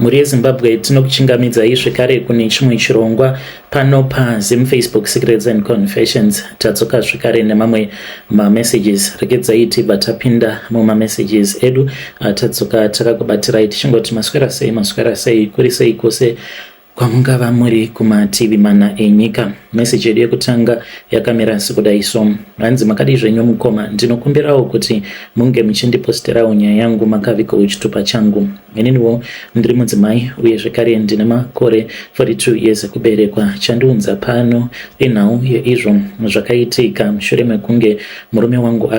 Mhuri yeZimbabwe, tinokuchingamidzai zvekare kune chimwe chirongwa pano paZim Facebook Secrets and Confessions. Tadzoka zvekare nemamwe mamessages. Regedzai tibva tapinda mumamessages edu. Tadzoka takakubatirai tichingoti maswera sei, maswera sei, kuri sei kwose kwamungava muri kumativi mana enyika. Meseji yedu yekutanga yakamira sekudai so. Hanzi, makadii zvenyu mukoma? Ndinokumbirawo kuti munge muchindiposterawo nyaya yangu makavigawo chitupa changu. Ininiwo ndiri mudzimai uye zvekare ndine makore 42 years ekuberekwa. Chandiunza pano inhau yeizvo zvakaitika mushure mekunge murume wangu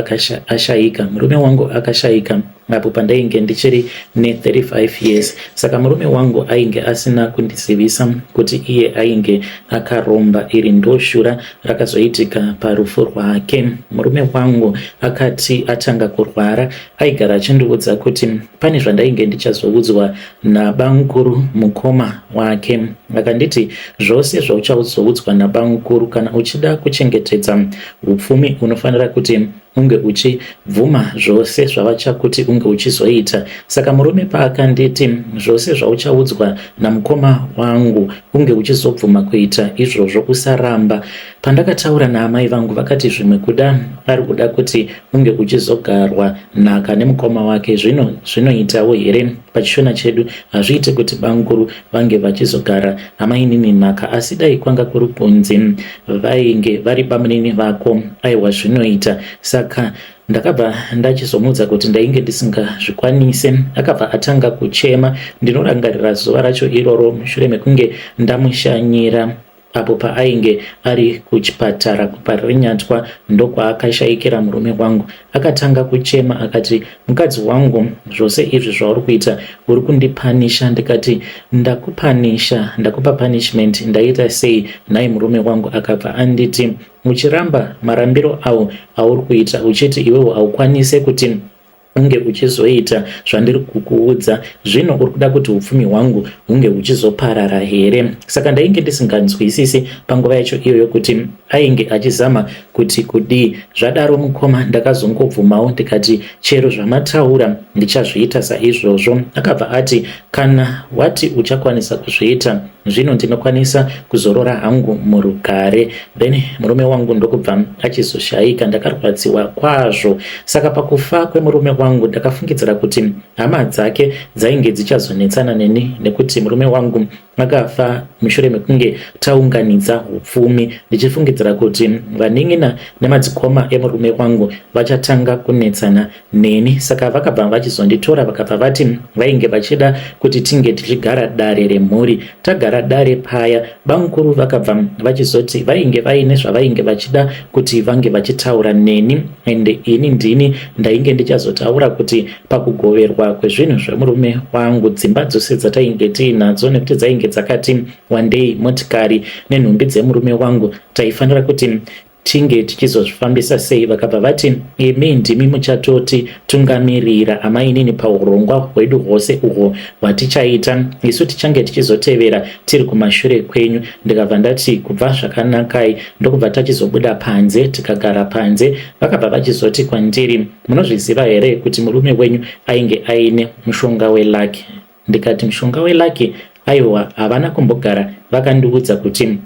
ashayika. Murume wangu akashayika apo pandainge ndichiri ne35 years. Saka murume wangu ainge asina kundizivisa kuti iye ainge akaromba. Iri ndoshura rakazoitika parufu rwake. Murume wangu akati atanga kurwara, aigara achindiudza kuti pane zvandainge ndichazoudzwa nabamukuru, mukoma wake. Akanditi, zvose zvauchazoudzwa nabamukuru, kana uchida kuchengetedza upfumi, unofanira kuti unge uchibvuma zvose zvavachakuti unge uchizoita. Saka murume paakanditi, zvose zvauchaudzwa namukoma wangu unge uchizobvuma kuita izvozvo, usaramba. Pandakataura naamai vangu, vakati zvimwe kuda ari kuda kuti unge uchizogarwa nhaka nemukoma wake. Zvino zvinoitawo here? PachiShona chedu hazviite kuti bamukuru vange vachizogara amainini nhaka, asi dai kwanga kuri kunzi vainge vari bamunini vako, aiwa, zvinoita. Saka ndakabva ndachizomuudza kuti ndainge ndisingazvikwanise. Akabva atanga kuchema. Ndinorangarira zuva racho iroro mushure mekunge ndamushanyira apo paainge ari kuchipatara kuParirenyatwa, ndokwaakashayikira murume wangu. Akatanga kuchema akati, mukadzi wangu, zvose izvi zvauri kuita uri kundipanisha. Ndikati, ndakupanisha? Ndakupa punishment ndaita sei nhai murume wangu? Akabva anditi, uchiramba marambiro awo auri kuita, uchiti iwewo haukwanise kuti unge uchizoita zvandiri kukuudza, zvino uri kuda kuti upfumi hwangu hunge huchizoparara here? Saka ndainge ndisinganzwisisi panguva yacho iyoyo kuti ainge achizama kuti kudii. Zvadaro mukoma, ndakazongobvumawo ndikati, chero zvamataura ndichazviita saizvozvo. Akabva ati, kana wati uchakwanisa kuzviita, zvino ndinokwanisa kuzorora hangu murugare. Then murume wangu ndokubva achizoshayika. Ndakarwadziwa kwazvo. Saka pakufa kwemurume wangu, ndakafungidzira kuti hama dzake dzainge dzichazonetsana neni nekuti murume wangu akafa mushure mekunge taunganidza upfumi, ndichifungidzira kuti vanin'ina nemadzikoma emurume wangu vachatanga kunetsana neni. Saka vakabva vachizonditora, vakabva vati vainge vachida kuti tinge tichigara dare remhuri. Tagara dare paya, bamukuru vakabva vachizoti vainge vaine zvavainge vachida kuti vange vachitaura neni, ende ini ndini ndainge ndichazotaura kuti pakugoverwa kwezvinhu zvemurume wangu, dzimba dzose dzatainge tiinadzo, nekuti dzainge dzakati wandei, motikari nenhumbi dzemurume wangu, taifanira kuti tinge tichizozvifambisa sei. Vakabva vati, imi ndimi muchatoti tungamirira amainini paurongwa hwedu hwose uhwo hwatichaita, isu tichange tichizotevera tiri kumashure kwenyu. Ndikabva ndati, kubva zvakanakai. Ndokubva tachizobuda panze, tikagara panze. Vakabva vachizoti kwandiri, munozviziva here kuti murume wenyu ainge aine mushonga welucky? Ndikati, mushonga welucky? Aiwa, havana kumbogara vakandiudza kuti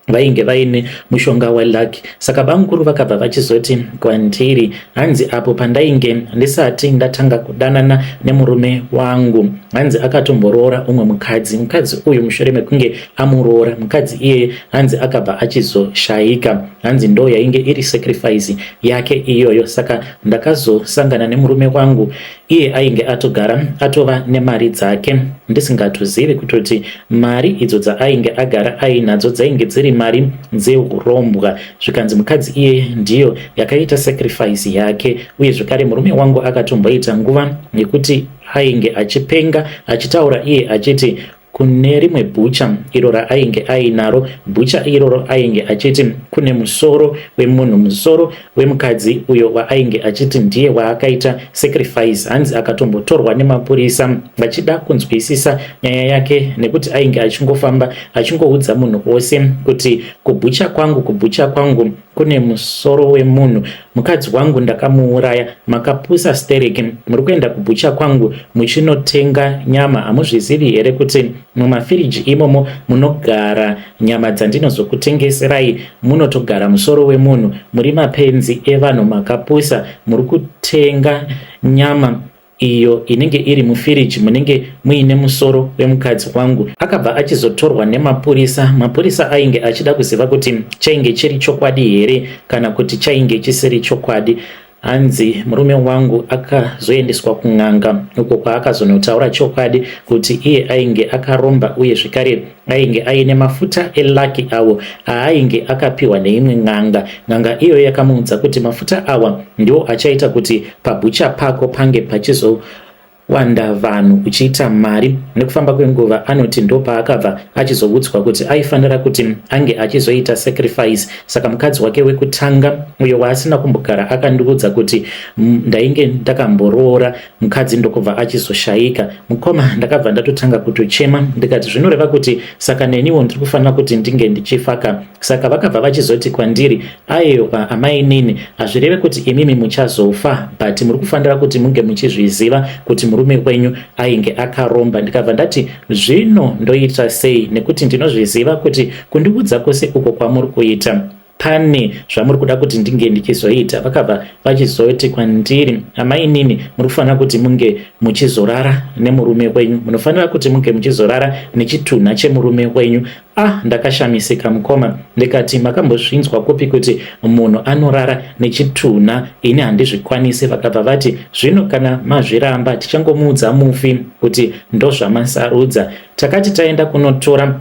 vainge vaine mushonga welucky. Saka bamukuru vakabva vachizoti kwandiri, hanzi apo pandainge ndisati ndatanga kudanana nemurume wangu, hanzi akatomboroora umwe mukadzi. Mukadzi uyu, mushure mekunge amuroora mukadzi iyeye, hanzi akabva achizoshayika. Hanzi ndo yainge iri sacrifice yake iyoyo. Saka ndakazosangana nemurume wangu, iye ainge atogara atova nemari dzake, ndisingatozivi kutoti mari idzo dzaainge agara ainadzo dzainge dziri mari dzeurombwa. Zvikanzi mukadzi iye ndiyo yakaita sacrifice yake. Uye zvekare murume wangu akatomboita nguva yekuti ainge achipenga, achitaura iye achiti kune rimwe bhucha iro raainge ainaro, bhucha iroro ainge achiti kune musoro wemunhu, musoro wemukadzi uyo waainge achiti ndiye waakaita sacrifice. Hanzi akatombotorwa nemapurisa vachida kunzwisisa nyaya yake, nekuti ainge achingofamba achingoudza munhu wose kuti kubhucha kwangu, kubhucha kwangu kune musoro wemunhu. Mukadzi wangu ndakamuuraya. Makapusa stereki, muri kuenda kubhucha kwangu muchinotenga nyama. Hamuzvizivi here kuti mumafiriji imomo munogara nyama dzandinozokutengeserai munotogara musoro wemunhu? Muri mapenzi evanhu, makapusa. Muri kutenga nyama iyo inenge iri mufiriji munenge muine musoro wemukadzi wangu. Akabva achizotorwa nemapurisa. Mapurisa ainge achida kuziva kuti chainge chiri chokwadi here kana kuti chainge chisiri chokwadi. Hanzi murume wangu akazoendeswa kun'anga uko kwaakazonotaura chokwadi kuti iye ainge akaromba uye zvekare ainge aine mafuta elucky awo aainge akapiwa neimwe n'anga. N'anga iyoyo yakamuudza kuti mafuta awa ndiwo achaita kuti pabhucha pako pange pachizowanda vanhu uchiita mari. Nekufamba kwenguva anoti ndopaakabva achizoudzwa kuti aifanira kuti ange achizoita sacrifice. Saka mukadzi wake wekutanga uyo waasina kumbogara akandiudza kuti ndainge ndakamboroora mukadzi ndokubva achizoshaika. Mukoma, ndakabva ndatotanga kutochema ndikati zvinoreva kuti saka neniwo ndiri kufanira kuti ndinge ndichifaka. Saka vakabva vachizoti kwandiri, aiwa amainini, hazvireve kuti imimi muchazofa, but muri kufanira kuti munge muchizviziva kuti murume wenyu ainge akaromba. Ndikabva ndati zvino ndoita sei nekuti ndinozviziva kuti kundiudza kwose uko kwamuri kuita pane zvamuri kuda kuti ndinge ndichizoita. Vakabva vachizoti kwandiri, amainini, muri kufanira kuti munge muchizorara nemurume wenyu, munofanira kuti munge muchizorara nechitunha chemurume wenyu. Ah, ndakashamisika mukoma, ndikati makambozvinzwa kupi kuti munhu anorara nechitunha? Ini handizvikwanisi. Vakabva vati zvino kana mazviramba tichangomuudza mufi kuti ndozvamasarudza. Takati taenda kunotora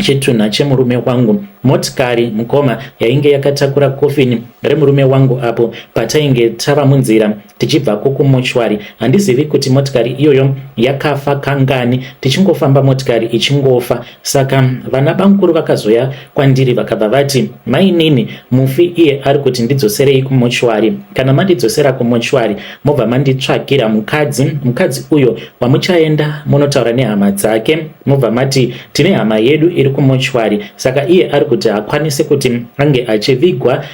chitunha chemurume wangu, motikari mukoma yainge yakatakura kofini remurume wangu apo patainge tava munzira tichibvako kumochwari. Handizivi kuti motikari iyoyo yakafa kangani, tichingofamba motikari ichingofa. Saka vana bamukuru vakazoya kwandiri vakabva vati, mainini, mufi iye ari kuti ndidzoserei kumochwari. Kana mandidzosera kumochwari mobva manditsvakira mukadzi, mukadzi uyo wamuchaenda munotaura nehama dzake mobva mati tine hama yedu iri kumochwari, saka iye ari kuti haakwanisi kuti ange achivigwa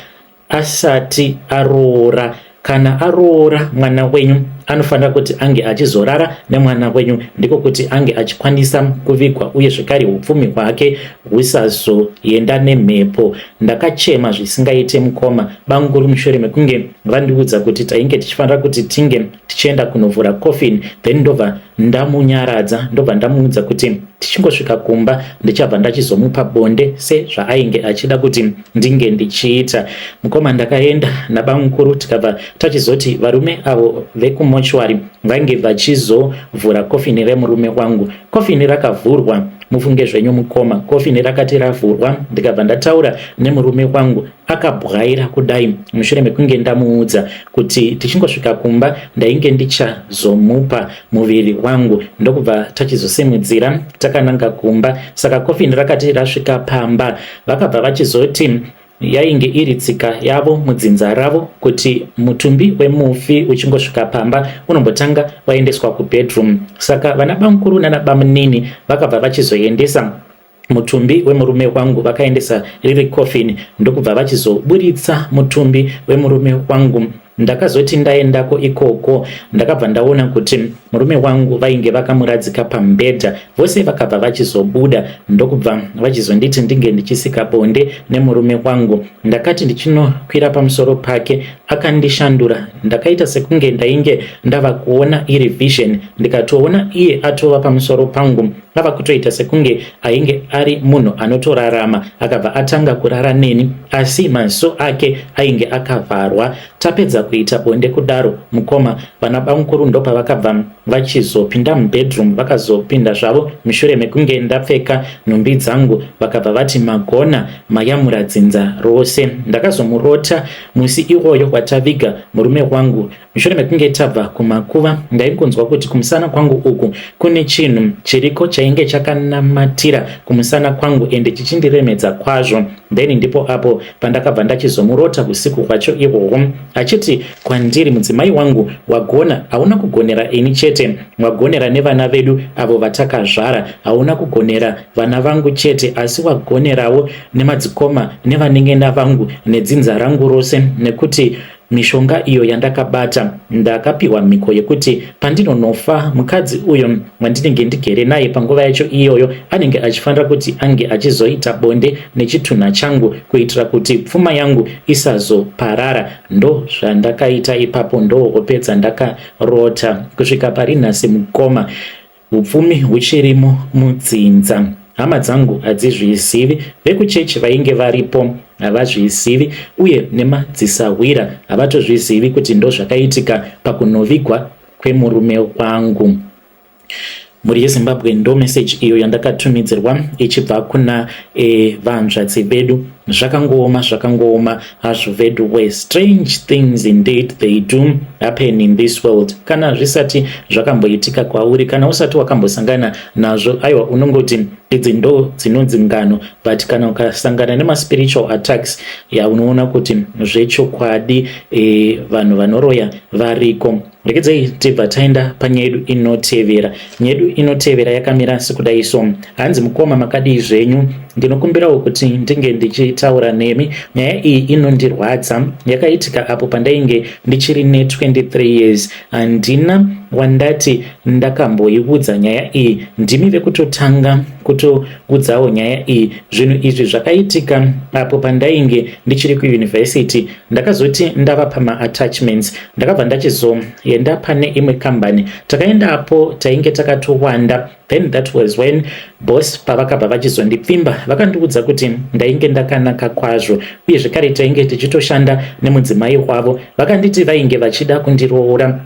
asati aroora. Kana aroora mwana wenyu anofanira kuti ange achizorara nemwana wenyu, ndiko kuti ange achikwanisa kuvigwa uye zvekare upfumi hwake husazoenda nemhepo. Ndakachema zvisingaite mukoma bamukuru mushure mekunge vandiudza kuti tainge tichifanira kuti tinge tichienda kunovhura coffin, then ndobva ndamunyaradza ndobva ndamuudza kuti tichingosvika kumba ndichabva ndachizomupa bonde sezvaainge achida kuti ndinge ndichiita. Mukoma, ndakaenda nabamukuru tikabva tachizoti varume avo vekumochwari vainge vachizovhura kofini remurume wangu. Kofini rakavhurwa, mufunge zvenyu mukoma, kofini rakati ravhurwa ndikabva ndataura nemurume wangu. Akabwaira kudai mushure mekunge ndamuudza kuti tichingosvika kumba ndainge ndichazomupa muviri wangu, ndokubva tachizosimudzira takananga kumba. Saka kofini rakati rasvika pamba vakabva vachizoti yainge iri tsika yavo mudzinza ravo kuti mutumbi wemufi uchingosvika pamba unombotanga waendeswa kubedroom. Saka vana bamukuru nana bamunini vakabva vachizoendesa mutumbi wemurume wangu, vakaendesa riri coffin ndokubva vachizoburitsa mutumbi wemurume wangu. Ndakazoti ndaendako ikoko ndakabva ndaona kuti murume wangu vainge vakamuradzika pamubhedha. Vose vakabva vachizobuda ndokubva vachizonditi ndinge ndichisika bonde nemurume wangu. Ndakati ndichinokwira pamusoro pake akandishandura, ndakaita sekunge ndainge ndava kuona iri vision, ndikatoona iye atova pamusoro pangu ava kutoita sekunge ainge ari munhu anotorarama. Akabva atanga kurara neni asi maziso ake ainge akavharwa. Tapedza kuita bonde kudaro mukoma, vana bamukuru ndopavakabva vachizopinda mubedroom. Vakazopinda zvavo mushure mekunge ndapfeka nhumbi dzangu, vakabva vati magona mayamura dzinza rose. Ndakazomurota musi iwoyo wataviga murume wangu. Mushure mekunge tabva kumakuva ndaingonzwa kuti kumusana kwangu uku kune chinhu chiriko chainge chakanamatira kumusana kwangu ende chichindiremedza kwazvo. Then ndipo apo pandakabva ndachizomurota usiku hwacho ihwohwo. achiti kwandiri, "Mudzimai wangu, wagona. Hauna kugonera ini chete, wagonera nevana vedu avo vatakazvara. Hauna kugonera vana vangu chete, asi wagonerawo nemadzikoma nevanengena vangu nedzinza rangu rose, nekuti mishonga iyo yandakabata, ndakapiwa mhiko yekuti pandinonofa, mukadzi uyo wandinenge ndigere naye panguva yacho iyoyo anenge achifanira kuti ange achizoita bonde nechitunha changu kuitira kuti pfuma yangu isazoparara. Ndo zvandakaita ipapo, ndo hope dzandakarota kusvika pari nhasi. Mukoma, upfumi huchirimo mudzinza. Hama dzangu hadzizvizivi, vekuchechi vainge varipo havazvizivi, uye nemadzisahwira havatozvizivi kuti ndo zvakaitika pakunovigwa kwemurume wangu." Mhuri yeZimbabwe, ndo meseji iyo yandakatumidzirwa ichibva kuna vanzvadzi vedu. Zvakangooma, zvakangooma hazvo vedu we. Strange things indeed, they do happen in this world. Kana zvisati zvakamboitika kwauri, kana usati wakambosangana nazvo, aiwa, unongoti idzi ndo dzinonzi ngano. But kana ukasangana nemaspiritual attacks ya, unoona kuti zvechokwadi vanhu vanoroya variko. Rekedzai tibva taenda panyaya yedu inotevera. Nyaya yedu inotevera yakamira sekudai so. Hanzi, "Mukoma, makadii zvenyu? Ndinokumbirawo kuti ndinge ndichitaura nemi. Nyaya iyi inondirwadza. Yakaitika apo pandainge ndichiri ne23 years. Handina wandati ndakamboiudza nyaya iyi, ndimi vekutotanga kutoudzawo nyaya iyi. Zvinhu izvi zvakaitika apo pandainge ndichiri kuyunivhesiti. Ndakazoti ndava pamaattachments, ndakabva ndachizoenda pane imwe kambani. Takaendapo, tainge takatowanda. Then that was when boss pavakabva vachizondipfimba. Vakandiudza kuti ndainge ndakanaka kwazvo, uye zvekare tainge tichitoshanda nemudzimai wavo. Vakanditi vainge vachida kundiroora.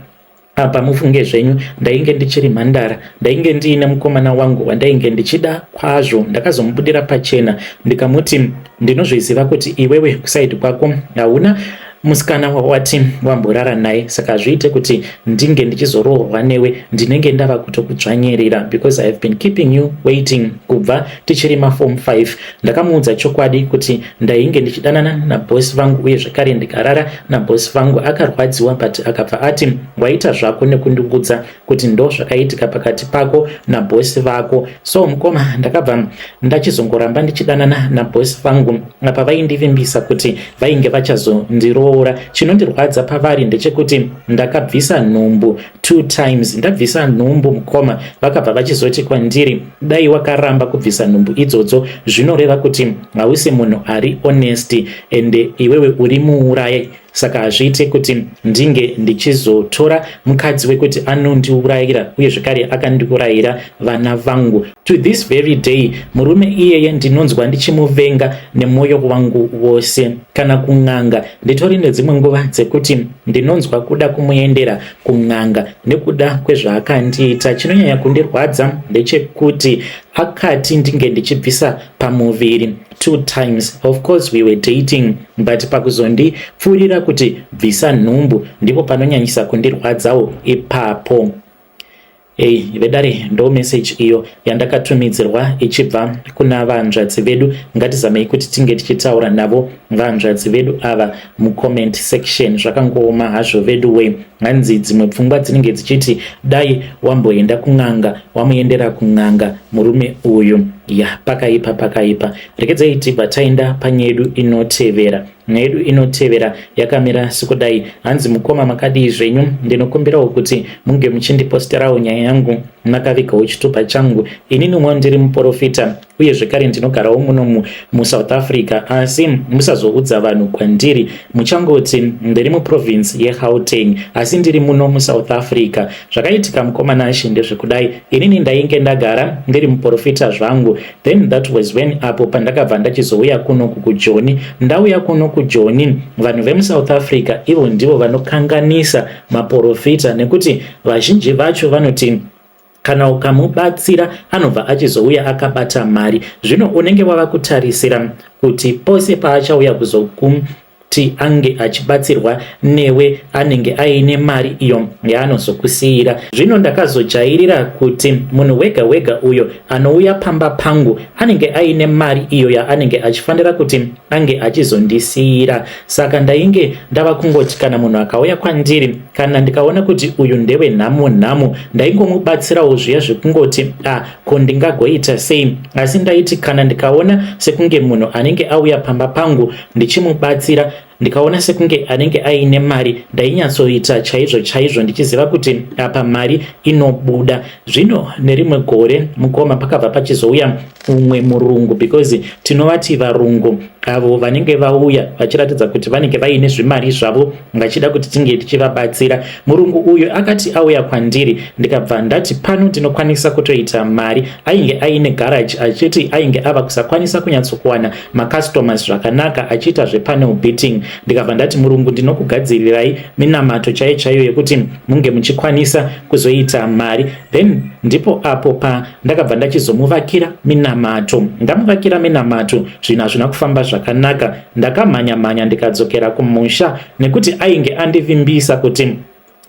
Apa mufunge zvenyu, ndainge ndichiri mhandara. Ndainge ndiine mukomana wangu wandainge ndichida kwazvo. Ndakazomubudira pachena ndikamuti, 'Ndinozviziva kuti iwewe kuside kwako hauna musikana wawati wamborara naye, saka hazviite kuti ndinge ndichizoroorwa newe. Ndinenge ndava kutokudzvanyirira because I have been keeping you waiting kubva tichiri maform 5.' Ndakamuudza chokwadi kuti ndainge ndichidanana nabhosi vangu, uye zvekare ndikarara nabhosi vangu. Akarwadziwa, but akabva ati, 'Waita zvako nekundiudza kuti ndo zvakaitika pakati pako nabhosi vako.' So mukoma, ndakabva ndachizongoramba ndichidanana nabhosi vangu. Apa vaindivimbisa kuti vainge vachazondiroora. Chinondirwadza pavari ndechekuti ndakabvisa nhumbu two times. Ndabvisa nhumbu, mukoma, vakabva vachizoti kwandiri, 'Dai wakaramba kubvisa nhumbu idzodzo, zvinoreva kuti hausi munhu ari honest ende iwewe uri muurayi. Saka hazviite kuti ndinge ndichizotora mukadzi wekuti anondiurayira, uye zvekare akandiurayira vana vangu.' To this very day, murume iyeye ndinonzwa ndichimuvenga nemwoyo wangu wose. Kana kun'anga, nditori nedzimwe nguva dzekuti ndinonzwa kuda kumuendera kun'anga nekuda kwezvaakandiita. Chinonyanya kundirwadza ndechekuti akati ndinge ndichibvisa pamuviri two times. Of course we were dating, but pakuzondipfuurira kuti bvisa nhumbu, ndipo panonyanyisa kundirwadzawo ipapo." Ei vedare, ndo message iyo yandakatumidzirwa ichibva kuna vanzvadzi vedu. Ngatizamei kuti tinge tichitaura navo vanzvadzi vedu ava mucomment section. Zvakangooma hazvo vedu we. Hanzi dzimwe pfungwa dzinenge dzichiti dai wamboenda kun'anga, wamuendera kun'anga murume uyu. Ya, pakaipa, pakaipa. Rekedzai tibva taenda panyaya yedu inotevera. Nyaya yedu inotevera yakamira sekudai. Hanzi, "Mukoma, makadii zvenyu? Ndinokumbirawo kuti munge muchindiposterawo nyaya yangu makavigawo chitupa changu. Ininiwo ndiri muprofita, uye zvekare ndinogarawo muno muSouth Africa, asi musazoudza vanhu kwandiri. Muchangoti ndiri muprovince yeGauteng, asi ndiri muno muSouth Africa. Zvakaitika, mukoma Nashe, ndezvekudai. Inini ndainge ndagara ndiri muprofita zvangu. Then that was when apo pandakabva ndachizouya kuno kuJoni. Ndauya kuno kuJoni, vanhu vemuSouth Africa ivo ndivo vanokanganisa maprofita, nekuti vazhinji vacho vanoti kana ukamubatsira anobva achizouya akabata mari. Zvino unenge wava kutarisira kuti pose paachauya kuzoku kuti ange achibatsirwa newe anenge aine mari iyo yaanozokusiyira. Zvino ndakazojairira kuti munhu wega wega uyo anouya pamba pangu anenge aine mari iyo yaanenge achifanira kuti ange achizondisiyira. Saka ndainge ndava kungoti kana munhu akauya kwandiri, kana ndikaona kuti uyu ndewe nhamo nhamo, ndaingomubatsirawo zviya zvekungoti a ah, ko ndingagoita sei. Asi ndaiti kana ndikaona sekunge munhu anenge auya pamba pangu ndichimubatsira, ndikaona sekunge anenge aine mari, ndainyatsoita chaizvo chaizvo ndichiziva kuti apa mari inobuda. Zvino nerimwe gore, mukoma, pakabva pachizouya umwe murungu, because tinovati varungu avo vanenge vauya vachiratidza kuti vanenge vaine zvimari zvavo vachida kuti tinge tichivabatsira. Murungu uyu akati auya kwandiri, ndikabva ndati pano ndinokwanisa kutoita mari. Ainge aine garage, achiti ainge ava kusakwanisa kunyatsokuwana macustomers zvakanaka, achiita zvepanel beating. Ndikabva ndati, "Murungu, ndinokugadzirirai minamato chaiyo chaiyo yekuti munge muchikwanisa kuzoita mari." Then ndipo apo pa ndakabva ndachizomuvakira minamato. Ndamuvakira minamato, zvinhu hazvina kufamba zvakanaka. Ndakamhanya mhanya ndikadzokera kumusha, nekuti ainge andivimbisa kuti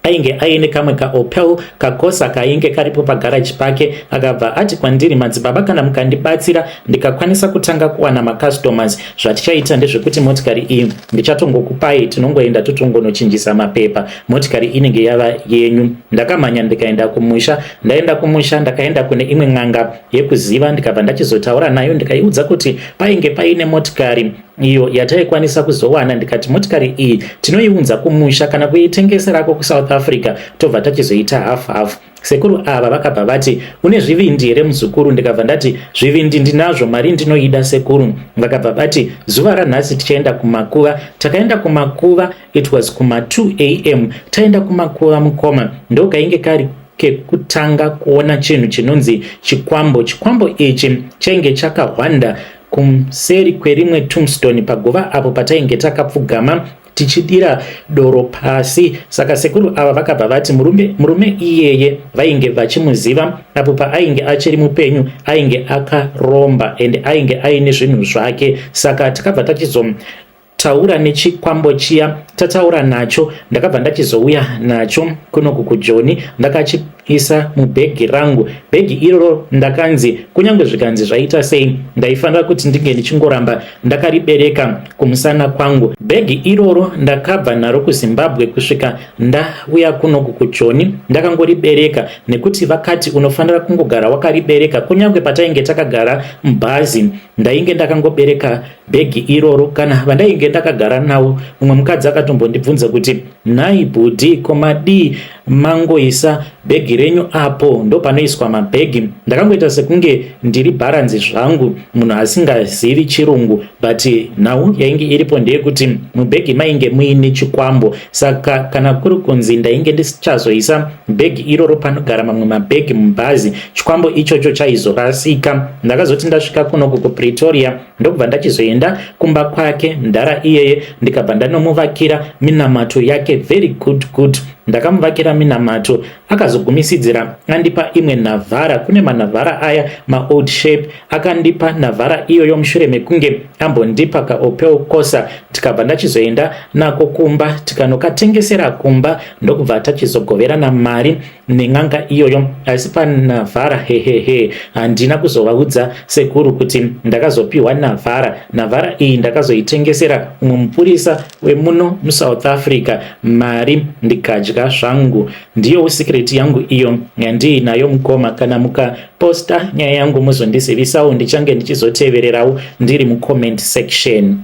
ainge aine kamwe kaOpel kaCorsa kainge karipo pagaraji pake. Akabva ati kwandiri, "Madzibaba, kana mukandibatsira ndikakwanisa kutanga kuwana macustomers, zvatichaita ndezvekuti motikari iyi ndichatongokupai, tinongoenda totongonochinjisa mapepa, motikari inenge yava yenyu." Ndakamhanya ndikaenda kumusha. Ndaenda kumusha, ndakaenda kune imwe n'anga yekuziva, ndikabva ndachizotaura nayo, ndikaiudza kuti painge paine motikari iyo yataikwanisa kuzowana. Ndikati motikari iyi tinoiunza kumusha kana kuitengeserako kuSouth Africa, tobva tachizoita half half. Sekuru ava vakabva vati, "Une zvivindi here, muzukuru?" Ndikabva ndati, "Zvivindi ndinazvo, mari ndinoida, sekuru." Vakabva vati, "Zuva ranhasi tichaenda kumakuva." Takaenda kumakuva, it was kuma2 am. Taenda kumakuva, mukoma, ndokainge kari kekutanga kuona chinhu chinonzi chikwambo. Chikwambo ichi chainge chakahwanda kumuseri kwerimwe tombstone paguva apo patainge takapfugama tichidira doro pasi. Saka sekuru ava vakabva vati murume iyeye vainge vachimuziva apo paainge achiri mupenyu, ainge akaromba and ainge aine zvinhu zvake. Saka takabva tachizotaura nechikwambo chiya. Tataura nacho, ndakabva ndachizouya nacho kunoku kuJoni, ndakachiisa mubhegi rangu. Bhegi iroro ndakanzi kunyange zvikanzi zvaita sei, ndaifanira kuti ndinge ndichingoramba ndakaribereka kumusana kwangu. Bhegi iroro ndakabva naro kuZimbabwe kusvika ndauya kunoku kuJoni, ndakangoribereka, nekuti vakati unofanira kungogara wakaribereka. Kunyange patainge takagara mubhazi, ndainge ndakangobereka bhegi iroro. Kana vandainge ndakagara navo, mumwe mukadzi akatombondibvunza kuti, "Nhai bhudhi, ko madii mangoisa bhegi renyu apo ndo panoiswa mabhegi?" Ndakangoita sekunge ndiri bharanzi zvangu, munhu asingazivi chirungu, but nhau yainge iripo ndeyekuti mubhegi mainge muine chikwambo. Saka kana kuri kunzi ndainge ndichazoisa bhegi iroro panogara mamwe mabhegi mubhazi, chikwambo ichocho chaizorasika. Ndakazoti ndasvika kunoku kuPretoria, ndokubva ndachizoenda kumba kwake mudhara iyeye, ndikabva ndanomuvakira minamato yake very good good. Ndakamuvakira minamato, akazogumisidzira andipa imwe Navara. Kune maNavara aya maold shape. Akandipa Navara iyoyo mushure mekunge ambondipa kaOpel Corsa. Tikabva ndachizoenda nako kumba, tikanokatengesera kumba, ndokubva tachizogoverana mari nen'anga iyoyo. Asi paNavara, hehehe, handina kuzovaudza sekuru kuti ndakazopiwa Navara. Navara iyi ndakazoitengesera umwe mupurisa wemuno muSouth Africa, mari ndikadya zvangu. Ndiyo secret yangu iyo yandiinayo, mukoma. Kana mukaposta nyaya yangu, muzondizivisawo, ndichange ndichizotevererawo ndiri mucomment section.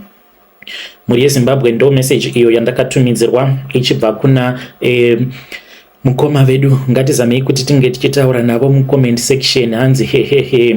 Mhuri yeZimbabwe, ndo message iyo yandakatumidzirwa ichibva kuna mukoma vedu. Ngatizamei kuti tinge tichitaura navo mucomment section. Hanzi, "Hehehe,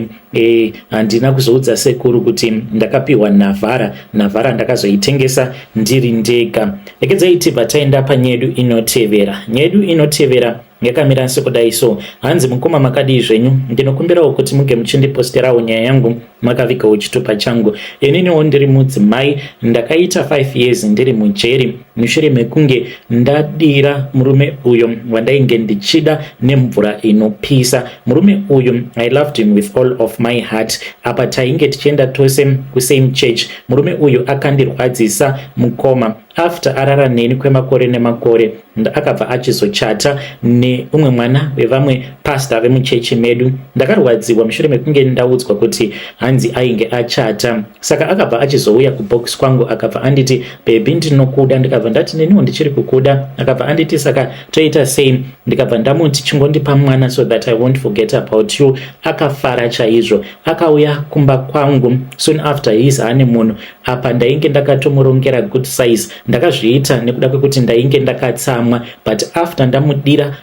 handina kuzoudza sekuru kuti ndakapiwa Navara. Navara ndakazoitengesa ndiri ndega." Rekedzai tibva taenda panyedu inotevera. Nyedu inotevera yakamira sekudai so. Hanzi, "Mukoma, makadii zvenyu? Ndinokumbirawo kuti muge muchindiposterawo nyaya yangu. Makavigawo chitupa changu. Ininiwo ndiri mudzimai, ndakaita 5 years ndiri mujeri mushure mekunge ndadira murume uyo wandainge ndichida nemvura inopisa. Murume uyu, I loved him with all of my heart. Apa tainge tichienda tose kusame church. Murume uyu akandirwadzisa, mukoma. After arara neni kwemakore nemakore, akabva achizochata neumwe mwana wevamwe pasta vemuchechi medu. Ndakarwadziwa mushure mekunge ndaudzwa kuti hanzi ainge achata. Saka akabva achizouya kubox kwangu, akabva anditi, "Baby, ndinokuda." Ndikabva ndati, "Neniwo ndichiri kukuda." Akabva anditi, "Saka toita sei?" Ndikabva ndamuti, "Chingondipa mwana so that I won't forget about you." Akafara chaizvo. Akauya kumba kwangu soon after his honeymoon. Apa ndainge ndakatomurongera good size. Ndakazviita nekuda kwekuti ndainge ndakatsamwa, but after ndamudira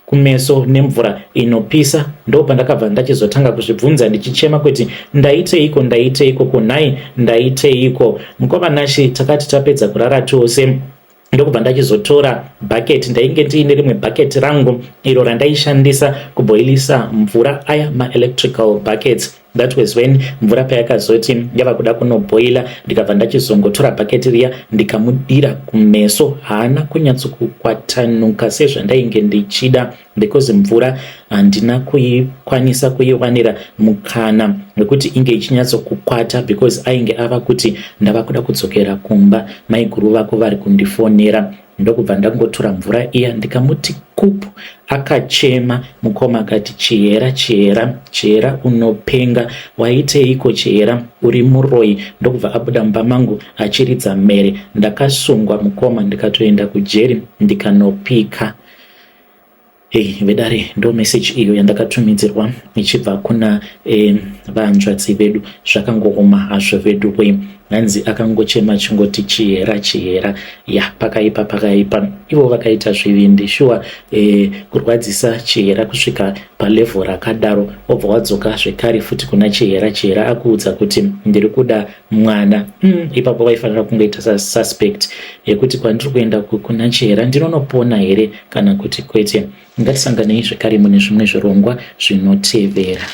kumeso nemvura inopisa, ndo pandakabva ndachizotanga kuzvibvunza ndichichema kuti, "Ndaiteiko? Ndaiteiko kunhai? Ndaiteiko?" Mukoma Nashi, takati tapedza kurara tose, ndokubva ndachizotora bhaketi. Ndainge ndiine rimwe bhaketi rangu iro randaishandisa kubhoilisa mvura, aya maelectrical buckets. That was when mvura payakazoti yava kuda kunobhoila, ndikabva ndachizongotora bhaketi riya, ndikamudira kumeso. Haana kunyatsokukwatanuka sezvandainge ndichida because mvura handina kuikwanisa kuiwanira mukana wekuti inge ichinyatsokukwata, because ainge ava kuti, "Ndava kuda kudzokera kumba, maiguru vako vari kundifonera." Ndokubva ndangotora mvura iya, ndikamuti kupu. Akachema, mukoma, akati, "Chihera, Chihera, Chihera, unopenga! Waiteiko, Chihera? Uri muroi!" Ndokubva abuda mumba mangu achiridza mhere. Ndakasungwa, mukoma, ndikatoenda kujeri, ndikanopika. Hei vedare, ndo meseji iyo yandakatumidzirwa ichibva kuna vanzvadzi vedu. Zvakangooma hazvo vedu we. Hanzi akangochema chingoti, "Chihera, Chihera." Ya, pakaipa, pakaipa. Ivo vakaita zvivindi shuwa, kurwadzisa Chihera kusvika palevel rakadaro, obva wadzoka zvekare futi kuna Chihera. Chihera akuudza kuti, "Ndiri kuda mwana." Ipapo vaifanira kungoita suspect yekuti kwandiri kuenda kuna Chihera ndinonopona here kana kuti kwete. Ngatisanganei zvekare mune zvimwe zvirongwa zvinotevera.